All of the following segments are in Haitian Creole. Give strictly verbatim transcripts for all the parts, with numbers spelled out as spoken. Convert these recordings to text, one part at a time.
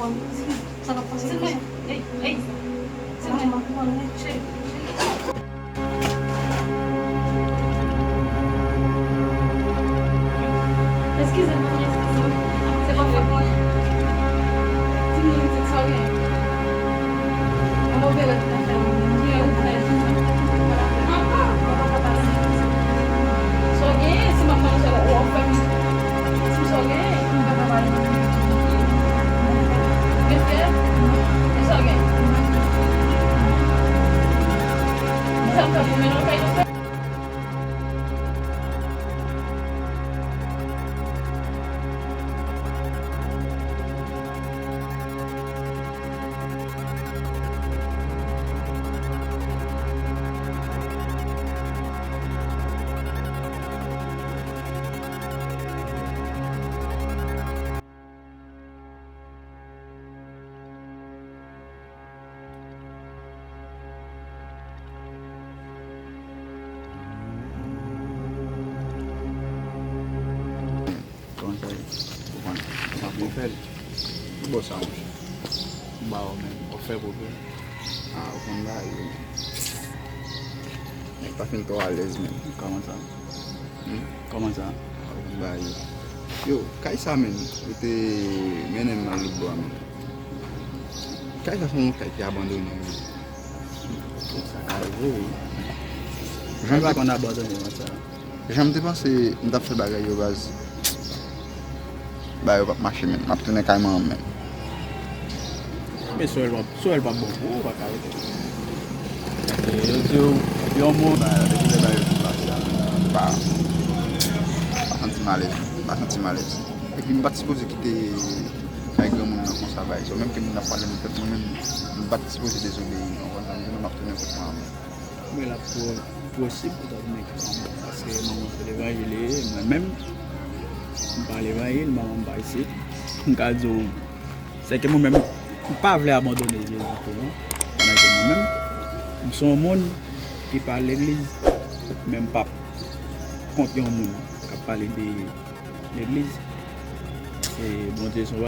Sa k ap pase konsa? Ey, ey, sa. Mwen pa konprann, men. Cheri, cheri. Eskize m, mami, eskize m. Se pa fòt mwen. Di m, di m sa w gen. Yon move rèv mwen fè, mwen. Ki rèv ou fè? Mwen pa ka pale. Sa w genyen, si m ap mande sa w, w ap fè m. Di m sa w genyen. Mwen pa ka pale. Gen frè? Ki sa w genyen? Sa m fè pou mennen w kay doktè? Kòman sa ye? Ou konn, ou konn fè l? Ki bò sa, monchè? M ba ou menm, w ap fè pwoblèm. Ah, ou konn bagay yo. Nèg pa fin twò alèz menm. Kòman sa? Hmm? Kòman sa? Ah, ou konn bagay yo. Yo, kay sa menm, ou te mennen m al lòt bò a menm. Kay sa se yon kay ki abandone wi. Sa ka rive wi. Jan m pa konn abandone konsa. Jan m te panse m t ap fè bagay yo baz. Bagay yo p ap mache menm. M ap tounen kay manman m menm. Men Sorel p ap, Sorel p ap bon pou ou, ou pa ka rete. E yo di w yon mo. Ba, depi lè bagay yo fin pase a, m pa, m pa santi m alèz. M pa santi m alèz. Epi m pa t sipoze kite bay granmoun nan konsa bay. So, menm ke moun ap pale nan tèt mwen menm, m pa t sipoze dezobeyi, w konprann sa m di w, m ap tounen kot manman m. Men l ap po-, posib pou ta tounen kot manman m, paske manman m se levanjil li ye, mwen menm, m pa levanjil, manman m pa isit. M ka di w, se ke mwen menm, m pa vle abandone Jezi tou non. Konnen ke mwen menm, m se yon moun ki pa al legliz, men m p ap kont yon moun k ap pale de legliz. Se Bondye sou.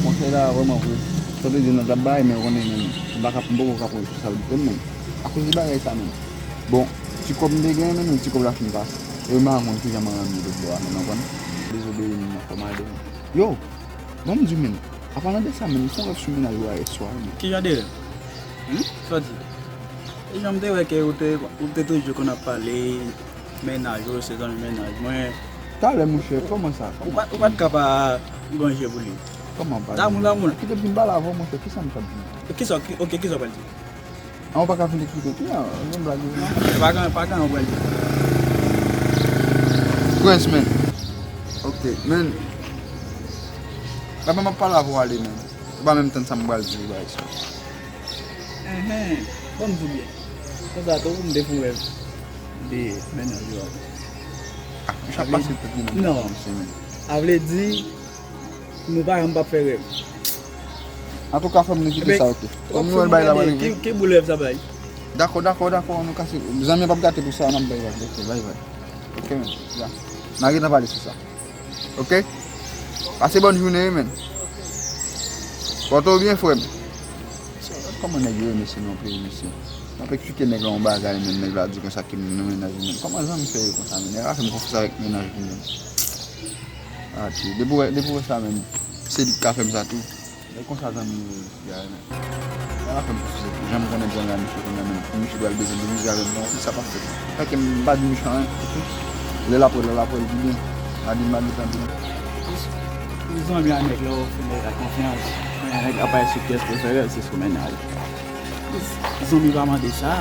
Konsèy la vrèman vre. Sa w te di nan t ap bay, men ou konnen menm, m pa ka, m poko ka pran responsabilite m menm. Akoz de bagay sa menm. Bon, ti kòb m te gen menm, ti kòb la fin pase. E m pa konn kijan m a rann li lòt bò a menm, ou konprann? Dezobeyi m nan fò m al dòmi. Yo, ban m di w menm, apalan de sa menm, m fè yon rèv sou mennaj ou a yè swa menm. Kijan de rèv? Hmm? Sa w di? E jan m te wè ke ou te, ou te toujou konn ap pale mennaj ou, se zanmi mennaj mwen. Talè, monchè, kòman sa? Ou pa, ou pa t ka pa gon je pou li. Kòman pa? Damou, damou. Kite m fin pale avè w, monchè, kisa m t ap di? Kisa, ki, ok, kisa w pral di? An, ou pa ka fin eksplike. Ki an, yon blag yo. Non, monchè, pa gen, pa gen, ou pral di. Prince, man. Ok, man. Papa, m ap pale avè w ale, man. Ou pa menm tann sa m pral di ou, bagay sa. Enhen, bon, m di w byen. Konsa tou, m te fè yon rèv de mennaj ou a. Ah, m ap pase tèt mwen nan misye menm. A vle di, nou pa janm p ap fè rèv. Antouka, fò m nou kite sa, ok. Fò m nou wè l bay la, wè l ki, ki boul rèv sa bay. Dakò, dakò, dakò, nou kase. Zanmi an p ap gate pou sa, n ap bay, bay, ok, bay, bay. Ok, men, ya. N a gentan pale sou sa. Ok? Pase bòn jounen wi, menn. Pòte w byen, frè m. Kòman nèg yo ye, mesye, nan peyi, mesye? M ap eksplike nèg la yon bagay, menn, nèg la di konsa ke m nan mennaj li, menn. Kòman zanmi fè ye konsa, menn? Nèg la fè m konfyans avèk mennaj li, menn. Atye, depi w wè, depi w wè sa, menn, se li k ka fè m sa tou. E konsa zanmi yo ye, ya, men. Sa pa fè m konfyans. Jan m konnen zanmi a misye konnen menm. Misye pral bezwen de mizè avè m, non, sa p ap fèt. Fè ke m pa di mechan anyen. Lè l ap wè, lè l ap wè l pi byen. Madi, madi, tanpri. Pou zanmi a nèg la, ou fè nèg la konfyans. Kounye a nèg la pa sou pyès li fè rèv, se sou mennaj. Zanmi pa mande sa.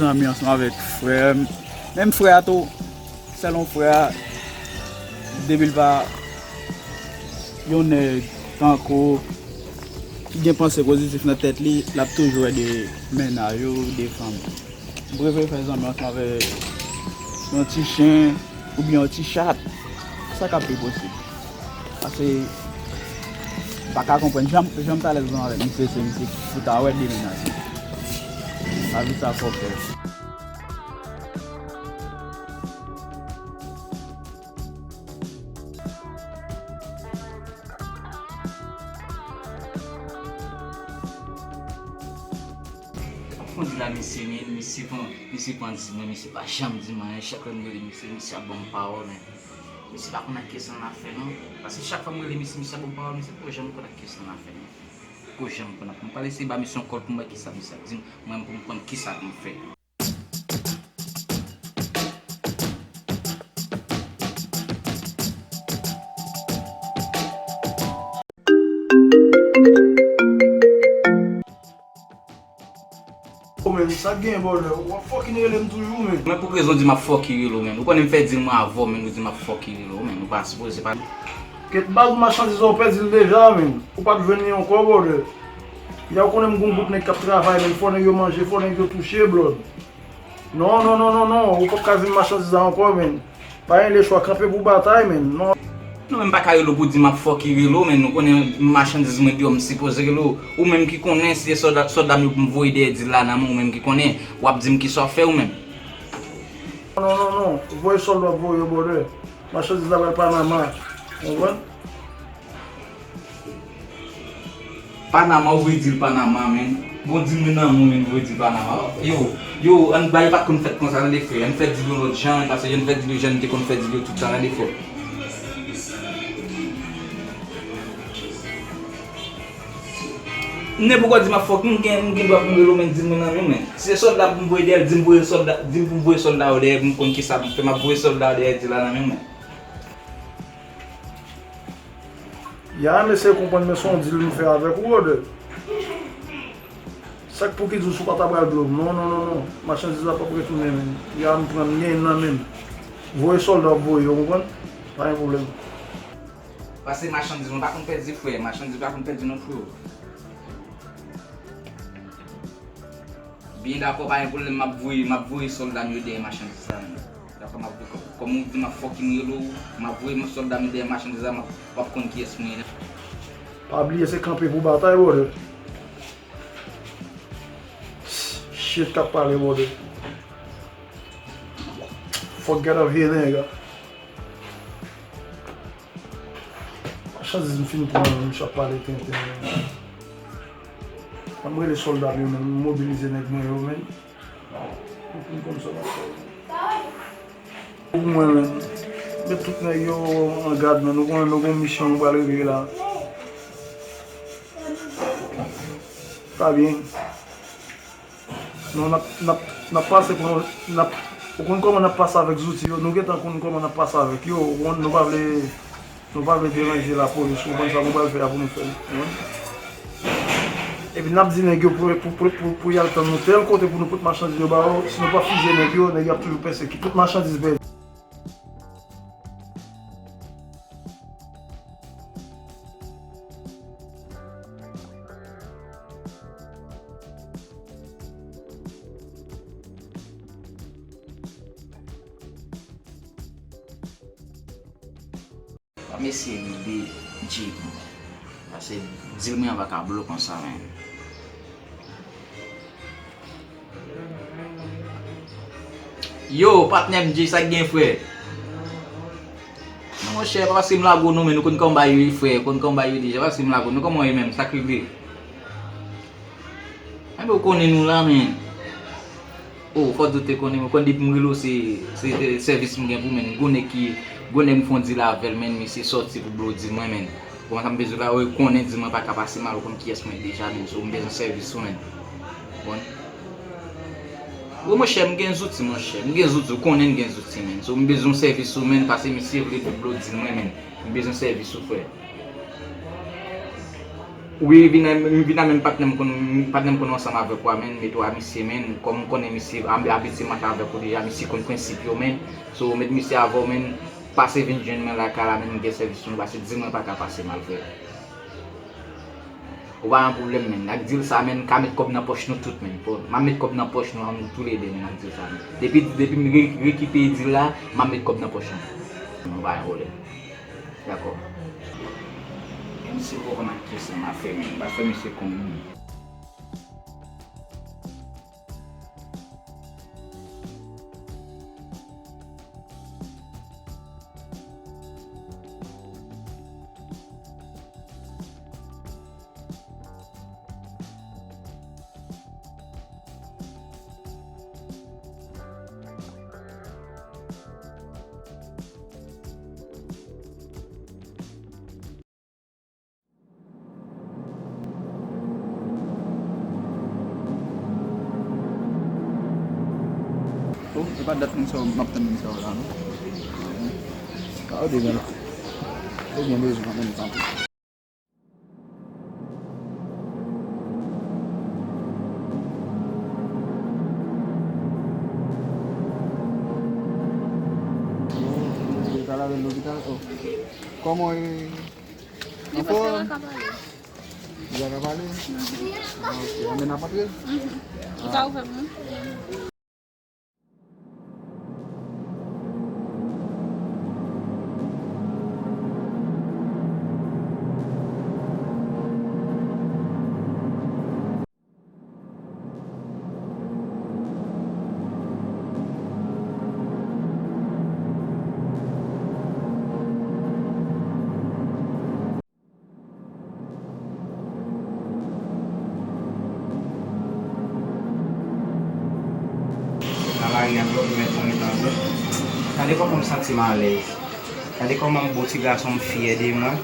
Zanmi ansanm avèk frè m. Menm frè a tou, sèlman frè a, depi l pa yon nèg tankou Ki gen panse pozitif nan tèt li, l ap toujou wè de mennaj ou de fanm. M prefere fè zanmi ansanm avè yon ti chen oubyen yon ti chat. Sa k ap pi posib. Paske m pa ka konprann jan, jan m t alèz ansanm avèk misye, se misye ki ta wè de mennaj. Lavi sa fòkè. Fon di la, mesye, men, mesye pran, mesye pran di mwen, mesye pa janm di mwen anyen, chak lè m rele mesye, mesye ap ban m pawòl, men. Mesye pa konn ak kiyès l nan afè, non. Paske chak fwa m rele mesye, mesye ap ban m pawòl, mesye poko janm konn ak kiyès l nan afè, non. Poko janm konn ak, m pral eseye ba mesye yon kòl pou m wè kisa mesye ap di m, mwen pou m konn kisa pou m fè. Oh, men, sa k gen, brother? W ap fucking rele m toujou, men. Mwen, pou ki rezon di m ap fucking rele w, men? Ou konnen m fè deal mwen avè w, men, ou di m ap fucking rele w, men. Ou pa sipoze pa. Kèt baz, machandiz ou pèdi l deja, men. Ou p ap jwenn li ankò, brother. Ya ou konnen m gon gwoup nèg k ap travay, men. Fò nèg yo manje, fò nèg yo touche, blood. Non, non, non, non, non. Ou p ap ka di m machandiz la ankò, men. Pa gen lechwa, kanpe pou batay, men. Non. Non, men m pa ka rele w pou di m ap fucking rele w, men. Ou konnen machandiz mwen deyò, m sipoze rele w. Ou menm ki konnen, se sòlda, sòlda m yo pou m voye dèyè deal la nan men w, ou menm ki konnen. W ap di m kisa w fè, ou menm. Non, non, non, non. Voye sòlda w ap voye yo, brother. Machandiz la pral Panama. Ou konprann? Panama, ou vle di l Panama, men. Bon, di m nan men w, men, ou vle di l Panama. Yo, yo, ann bay, yo pa t konn fèt konsa, tande, frè. Ann fè di l yon lòt jan, paske yo fè di l yon jan, yo te konn fè di l yo tout tan, tande, frè. M ne poko di m ap fòk, m gen, m gen dwa pou m rele w, men, di m nan men w, men. Si se sòlda pou m voye dèyè l, di m voye sòlda, di m pou m voye sòlda yo dèyè, pou m konn kisa pou m fè, m ap voye sòlda yo dèyè, di la nan men w, men. Ya, m eseye konprann, men se yon deal m fè avèk ou, brother. Sa k pou ki di w si w pa ta pral blow m? Non, non, non, non. Machandiz la p ap retounen, men. Ya, m pran, m gen nan men m. Voye sòlda w ap voye, ou konprann? Pa gen pwoblèm. Paske machandiz mwen pa konn pèdi, frè. Machandiz pa konn pèdi non, frè. Byen dakò, pa gen pwoblèm, m ap voye, m ap voye sòlda m yo dèyè machandiz la, men. Dakò, m ap voye, kòm, kòm ou di m ap fucking rele w, m ap voye sòlda m yo dèyè machandiz la, m ap, w ap konn kiyès mwen ye. Pa bliye, se kanpe pou batay, brother. Shit k ap pale, brother. Fuck, get up here, nigga. Machandiz m fin pran, misye ap pale tenten. Ann rele sòlda m yo, men, m mobilize nèg mwen yo, men. Pou m konn sa m ap fè. Pou mwen, men. Met tout nèg yo an gad, men. Nou konnen nou gon misyon nou pral regle la. Ta byen. Non, n ap, n ap, n ap pase pran, n ap, ou konn kòman n ap pase avèk zouti yo, nou gentan konn kòman n ap pase avèk yo, ou konn, nou pa vle, nou pa vle deranje lapolis, ou konn sa nou pral fè a pou nou fè l, ou konn. Epi n ap di nèg yo pou, pou, pou, pou, pou y al tann nou tèl kote pou nou pot machandiz yo ba yo, si nou pa fizye nèg yo, nèg yo ap toujou pèsekite tout machandiz pèdi. Mesye, ride Jay pou mwen. Paske deal mwen an pa ka blow konsa, men. Yo, patnè m, Jay, sa k gen, frè? Non, monchè, pa paske m lage w non, men nou konn kòman bagay yo ye, frè, konn kòman bagay yo ye deja, pa paske m lage w non, kòman w ye menm, sa k rive? Enben, ou konnen nou la, men. Oh, fòk ou te konnen, mwen konn depi m rele w, se, se, se sèvis m gen pou, men. Gon nèg ki, gon nèg m fè yon deal avè l, men, misye sòti pou blow deal mwen, men. Bon, sa m bezwen la, ou konnen deal mwen pa ka pase mal, ou konn kiyès mwen ye deja, men. So, m bezwen sèvis ou, men. Bon. Wi, monchè, m gen zouti, monchè. M gen zouti, ou konnen m gen zouti, men. So, m bezwen sèvis ou, men, paske misye vle blow deal mwen, men. M bezwen sèvis ou, frè. Wi, vin, vin a menm patnè m konn, patnè m konn ansanm avèk ou a, men, mete w a misye, men, kòm m konnen misye ab-, abitye mache avèk ou deja, misye konn prensip yo, men, so, met misye avè w, men, pase vin jwenn mwen lakay la, men, m gen sèvis pou nou, paske deal mwen pa ka pase mal, frè. Ou pa gen pwoblèm, menn. Ak dil sa, menn, ka met kòb nan pòch nou tout, menn. Bon, m ap met kòb nan pòch nou an, nou toulede, menn, ak dil sa, menn. Depi, depi m re-, rekipere dil la, m ap met kòb nan pòch nou. Nou pa gen pwoblèm. Dakò. Menm si ou konn ak kisa m ap fè, menn, m pa fè misye konn, menn. Oh, se pa dat moun sa yo, m ap tann moun sa yo la, non. Ka yo devan la. Yo gen bezwen ann tann. Yo, yo ta lave l lopital, oh. Kòman e? Wi, paske l pa ka pale. Li pa ka pale? Mhm. Ah, ok. Anben n ap antre? Mhm. Ou ka ouvè pou mwen? Nan lari a, m ap mèt mwen tande. Gade kòman m santi m alèz. Gade kòman m bo ti gason m fyè de mwen.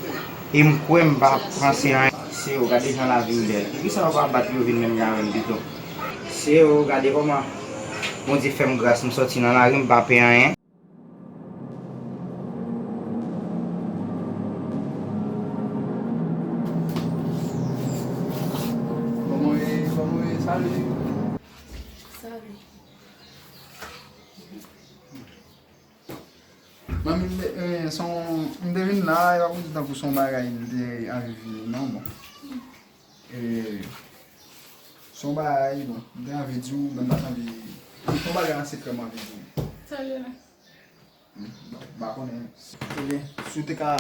E m kwè m pa panse anyen. Se yo, gade jan lavi m bèl. Poukisa yo pa bat yo vin menm jan avè m pito? Se yo, gade kòman Bondye fè m gras, m sòti nan lari, m pa pè anyen. Kòman w ye? Kòman w ye? Salut. Salut. Manmi, m te, eh, son, m te vin la, e pa pou di tankou son bagay m te anvi vini, non, bon. E, son bagay, bon, m te anvi di w, men m pa t anvi, son bagay an sekrè m anvi di w. Sa l ye la? M pa konnen. Ebyen, si w te ka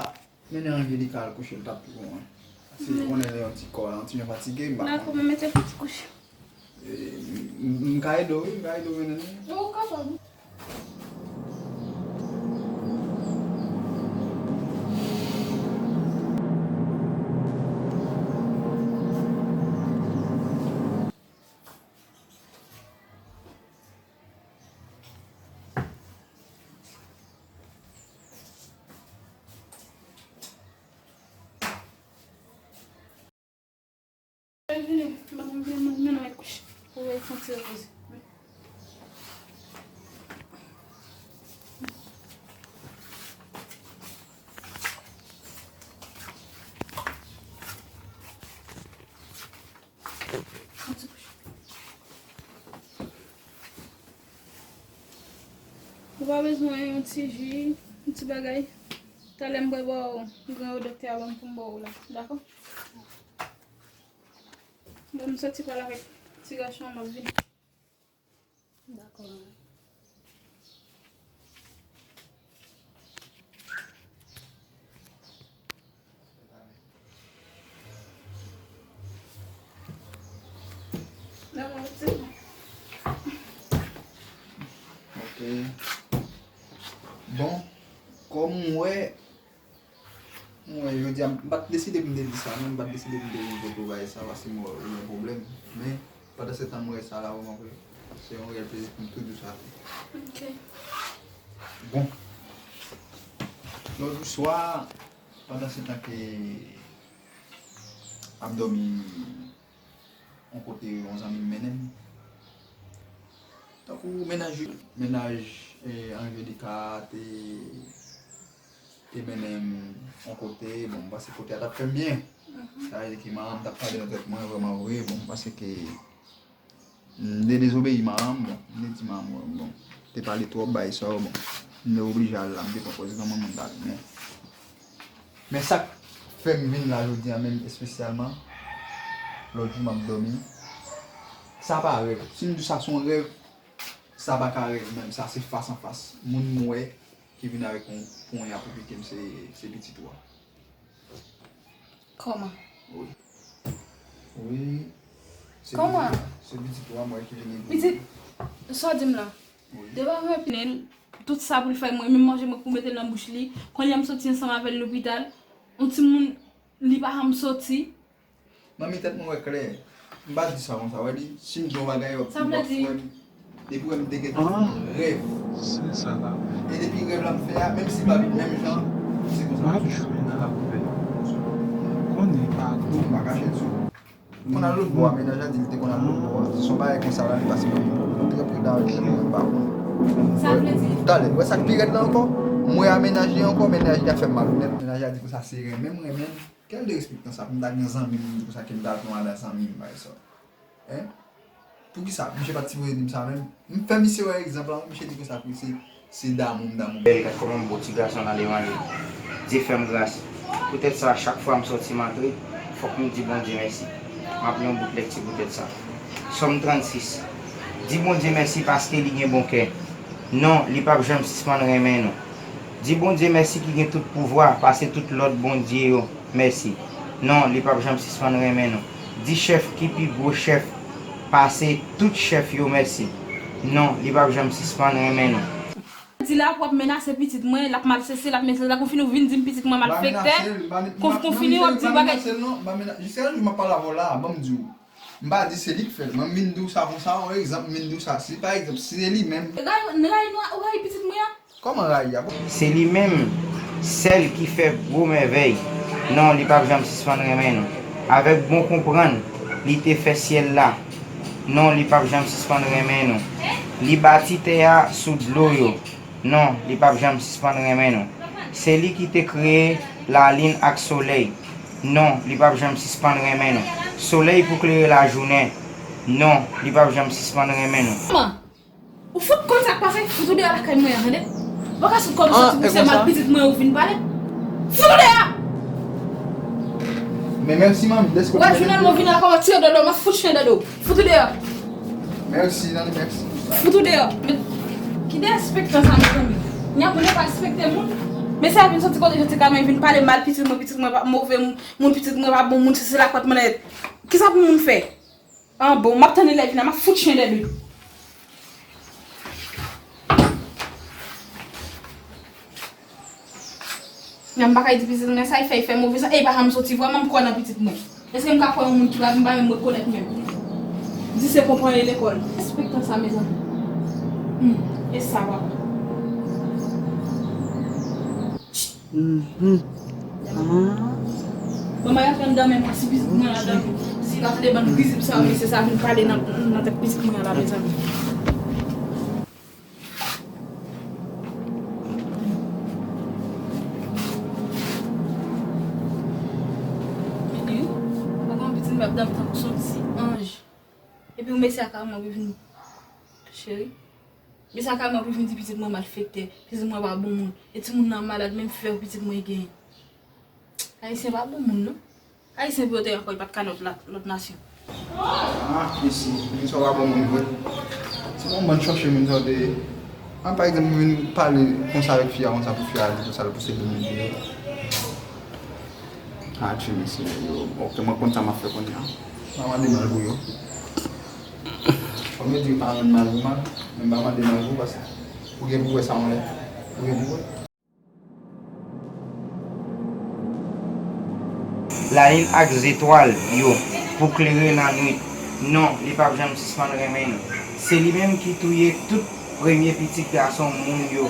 mennen Angelika al kouche, l t ap pi bon, wi. Paske ou konnen lè yon ti kò, yon ti jan fatige, m pa konnen. Dakò, mwen mete pou ti kouche. E, m, m ka ede w, wi, m ka ede w mennen l. Ou kapab. Vini, vini, vini, vini, vini, vini, kouche. Ou wè, fè yon ti repoze. Ou pa bezwen yon ti ji, yon ti bagay? Talè m pral ba w gran yo doktè a ban m pou m ba w la, dakò? Bon, m soti pral avèk ti gason an, m ap vini. Dakò. Dakò, se bon. Ok. Bon, kòm ou wè, mwen, jodi a, m pa t deside pou m te di sa, non, m pa t deside pou m te vin kote w bagay sa, paske m wè ou gen pwoblèm. Men, pandan se tan, m wè sa la vrèman vre. Se yon reyèl plezi pou m tou di w sa tou. Ok. Bon. Lòt jou swa, pandan se tan ke m ap dòmi yon kote yon zanmi m mennen m. Tankou mennaj, mennaj, eh, Angelika te, te mennen m yon kote, bon, m panse kote a t ap fè m byen. Mhm. Sa vle di ke manman m t ap pale nan tèt mwen vrèman vre, bon, m panse ke m te dezobeyi manman m, bon, m te di manman m, bon, te pale twòp, bagay sa yo, bon, m te oblije al la, m te pran pòz granmoun, m t al, men Men sa k fè m vin la jodi a menm espesyalman, Lòt jou m ap dòmi. Sa pa rèv. Si m di sa se yon rèv, sa pa ka rèv menm. Sa se fas an fas. Moun m wè ki vin avèk yon ponya pou pike m, se, se pitit ou a. Kòman? Wi. Wi. Se Kòman? Pitit, se pitit ou a m wè ki vin. Pitit, sa w di m la? Wi. Devan mwen plen, tout sa pou l fè mwen, menm manje mwen pou mete l nan bouch li. Kounye a m soti ansanm avè l lopital. Yon timoun, li pa janm soti. Manmi, tèt mwen wè klè. M pa di sa konsa, wè li, si m di yon bagay, w ap, w ap fè m. Depi wè m te gentan fè yon rèv. Se sa la. E depi rèv la m fè a, menm si l pa vin menm jan, se konsa. M ap jwenn avè l. Konnen pa gwo. M pa kache l sou. Konn al lòt bò a, mennaj la di l te konn al lòt bò a. Se yon bagay konsa la, li pase nan yon bò. Trè pridan avèk tèt mwen, m pa konn. Sa vle di? Talè, wè sa k pi rèd la ankò? M wè a mennaj li ankò, mennaj li a fè m malonèt. Mennaj la di konsa se renmen m renmen l. Kèl derespektan sa pou m ta gen zanmi m, m di konsa ke m ta al pran madan zanmi m, pa egzanp. Hein? Poukisa? Misye pa t sipoze di m sa menm. M fè misye wè egzanp la, misye di konsa ke se, se damou m damou. Bèl gad kòman m bo ti gason nan devan li. Dye fè m gras. Poutèt sa, chak fwa m sòti m antre, fòk m di Bondye mèsi. M ap li yon bout lèkti poutèt sa. Sòm trannsis. Di Bondye mèsi paske li gen bon kè. Non, li p ap janm sispann renmen nou. Di Bondye mèsi ki gen tout pouvwa, pase tout lòt bondye yo mèsi. Non, li p ap janm sispann renmen nou. Di chèf ki pi gwo chèf pase tout chèf yo mèsi. Non, li p ap janm sispann renmen nou. Di la pou w ap menase pitit mwen, l ap malsese, l ap menase, l ap konn fini w vin di m pitit mwen malfektè, konn fini w ap di bagay. Jiskaske jou m ap pale avè w la, ban m di w. M pa di se li k fè l. Mwen, m vin di w sa konsa, yon egzanp, m vin di w sa. Si, pa egzanp, si se li menm. Rayi, rayi nou, ou rayi pitit mwen an? Kòman rayi a? Se li menm sèl ki fè gwo mèvèy. Non, li p ap janm sispann renmen nou. Avèk bon konprann, li te fè syèl la. Non, li p ap janm sispann renmen nou. Li bati tè a sou dlo yo. Non, li p ap janm sispann renmen nou. Se li ki te kreye lalin ak solèy. Non, li p ap janm sispann renmen nou. Solèy pou klere lajounen. Non, li p ap janm sispann renmen nou. Manman, ou fout konn sa k pase? Fout ou deyò lakay mwen an, tande? Ou pa ka sot kò nou soti pou se mal pitit mwen ou vin pale. Fout ou deyò! Men mèsi, manmi, deske ou wè jounal mwen vin la kòman tire dodo, mwen fout chen dodo. Fout ou deyò. Mèsi, tande, mèsi. Fout ou deyò. Men, ki derespektan sa, mezanmi? Nèg ou pa respekte moun. Men sa vin soti kote jodi ka mwen vin pale mal pitit mwen, pitit mwen pa move moun, pitit mwen pa bon moun, se, se lakwat mwen nèt. Kisa pou moun fè? An bon, m ap tann elèv la, m ap fout chen dèyè l. Nan m pa ka di pitit mwen sa, li fè, li fè move san, e li pa janm soti vrèman, m kwè nan pitit mwen. Èske m ka kwè yon moun ki pa, m pa menm rekonèt menm? Di se konpranyen lekòl. Respektan sa, mezanmi. Hmm, e sa, papa. Mhm. Ah. Manman y ap pran dòmi, mwen si pitit mwen an dòmi. Si l ap tande bann rizib sa yo, mesye sa vin pale nan, nan tèt pitit mwen an la, mezanmi. Mimi, mwen gen yon pitit mwen ap dòmi tankou se yon ti anj. Epi yon mesye a ka mwen vin, cheri. Mesye a ka mwen vin di pitit mwen malfektè, pitit mwen pa bon moun. E timoun nan malad, menm fè pitit mwen genyen. Ayisyen pa bon moun, non. Ayisyen pou yo te ankò, yo pa t ka lòt la, lòt nasyon. Ah, isi, moun sa w pa bon moun vre. Se yon bann chòche moun sa w te ye. An, pa egzanp, m vin pale konsa avèk fi a, konsa pou fi a di konsa, l pou se bon moun vre. Ah, Jimmy, se yo. Ok, mwen konn sa m ap fè kounye a. M a mande mal pou yo. Kòm yo di yo pa rann mal pou mal, men m pa mande mal pou yo, paske ou gen pou wè sa yon lè. Ou gen pou wè. Lalin ak zetwal yo pou klere lannwit. Non, li p ap janm sispann renmen nou. Se li menm ki touye tout premye pitit gason moun yo,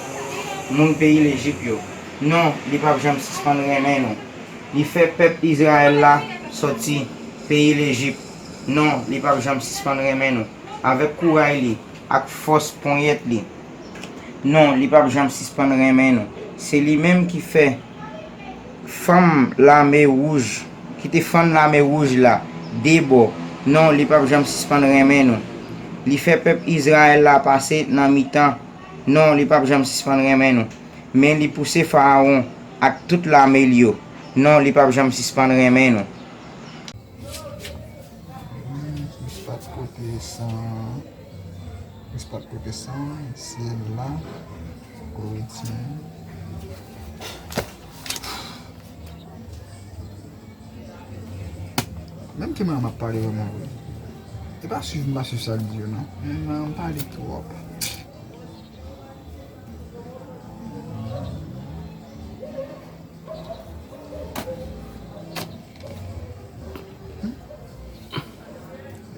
moun peyi Lejip yo. Non, li p ap janm sispann renmen nou. Li fè pèp Izrayèl la sòti peyi Lejip. Non, li p ap janm sispann renmen nou. Avèk kouray li ak fòs ponyèt li. Non, li p ap janm sispann renmen nou. Se li menm ki fè fanm lame wouj, ki te fann lame wouj la de bò. Non, li p ap janm sispann renmen nou. Li fè pèp Izrayèl la pase nan mitan. Non, li p ap janm sispann renmen nou. Men li pouse Farawon ak tout lame l yo. Non, li p ap janm sispann renmen nou. Espat kote san, espat kote san, syèl la, kote. Menm ke mwen ap pale vrèman vre. E pa swiv, m pa swiv sa l di yo non. Men mwen ap pale twòp.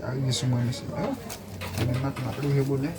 Arive sou mwen mesye. Oh, demen maten m ap leve bonè.